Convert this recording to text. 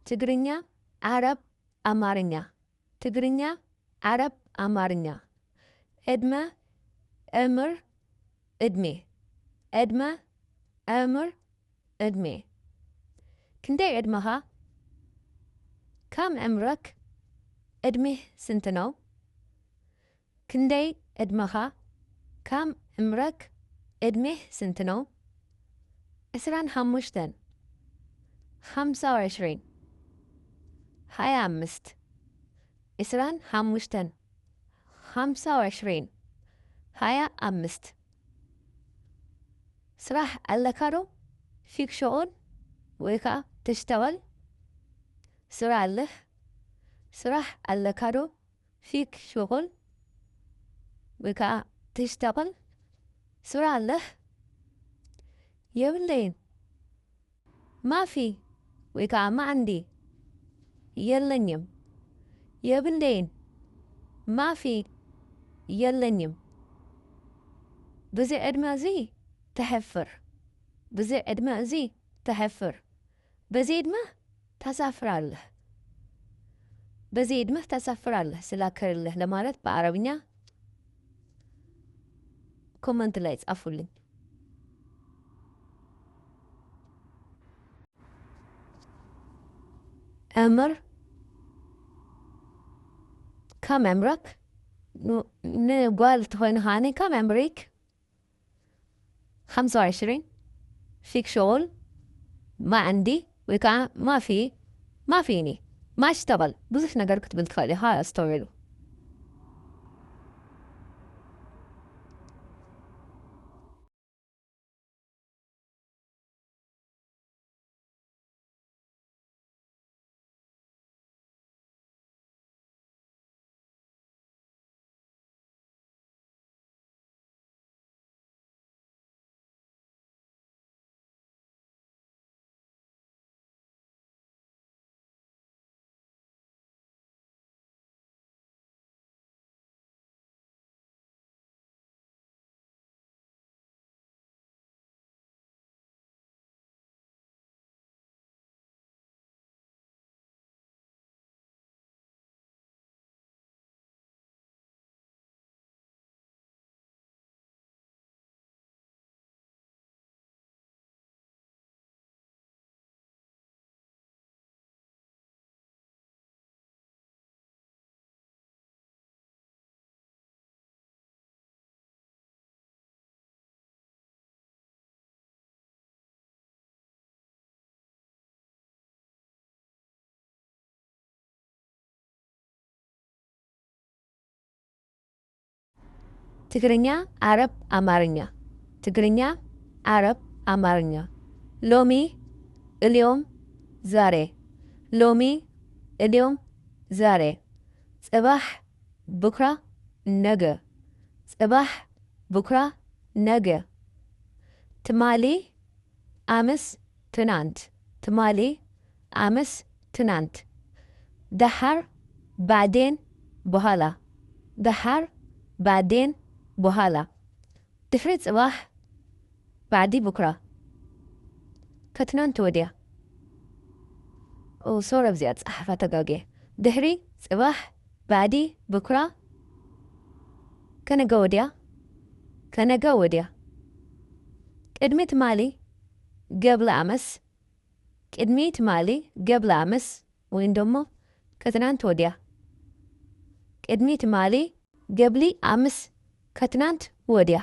ትግርኛ፣ ዓረብ፣ ኣማርኛ። ትግርኛ፣ ዓረብ፣ ኣማርኛ። ዕድመ፣ ዕምር፣ ዕድሜ። ዕድመ፣ ዕምር፣ ዕድሜ። ክንደይ ዕድመኻ؟ كم عمرك؟ ዕድሜህ ስንት ነው? ክንደይ ዕድመኻ? كم عمرك؟ ዕድሜህ ስንት ነው? ዕስራን ሓሙሽተን። خمسة وعشرين። ሃያ ኣምስት። ዕስራን ሓሙሽተን። خمسة وعشرين። ሃያ ኣምስት። ስራሕ ኣለካ ዶ? فيك شغل ወይ ከዓ تشتغل؟ ስራ ኣለህ? ስራሕ ኣለካ ዶ? فيك شغل ወይ ከዓ تشتغل؟ ስራ ኣለህ? የብለይን። ما في ወይ ከዓ ما عندي። የለኝም። የብለይን። ما في። የለኝም። በዚ ዕድመ እዚ ተሕፍር። በዚ ዕድመ እዚ ተሕፍር። በዚ ዕድመ ታሳፍራለህ። በዚ ዕድመህ ታሳፍራለህ፣ ስላከርልህ ለማለት በአረብኛ ኮመንት ላይ ጻፉልኝ። عمر، كم عمرك؟ ኑ-፣ ንጓል ተኾይኑ ኻኒ، كم عمرك؟ خمسة وعشرين، فيك شغل، ما عندي، ወይ ከዓ ما في، ما فيني، ما أشتغل። ብዙሕ ነገር ክትብል ትኽእል ኢኻ፣ ኣስተውዕሉ። ትግርኛ፣ ዓረብ፣ ኣማርኛ። ትግርኛ፣ ዓረብ፣ ኣማርኛ። ሎሚ፣ اليوم، ዛሬ። ሎሚ፣ اليوم، ዛሬ። ጽባሕ፣ ብኩራ፣ ነገ። ጽባሕ፣ ብኩራ፣ ነገ። ትማሊ፣ ኣምስ፣ ትናንት። ትማሊ፣ ኣምስ፣ ትናንት። ደሓር፣ بعدين፣ በኋላ። ደሓር፣ بعدين፣ በኋላ። ድሕሪ ጽባሕ፣ بعد بكرة። ከትናንት ወዲያ። ኦ፣ ሶሪ፣ ኣብዚኣ ጸሓፋ ተጋግየ። ድሕሪ ጽባሕ፣ بعد بكرة። ከነገ ወዲያ፣ ከነገ ወዲያ። ቅድሚ ትማሊ፣ قبل أمس። ቅድሚ ትማሊ፣ قبل أمس፣ ወይም ደሞ ከትናንት ወዲያ። ቅድሚ ትማሊ፣ قبل أمس፣ ከትናንት ወዲያ።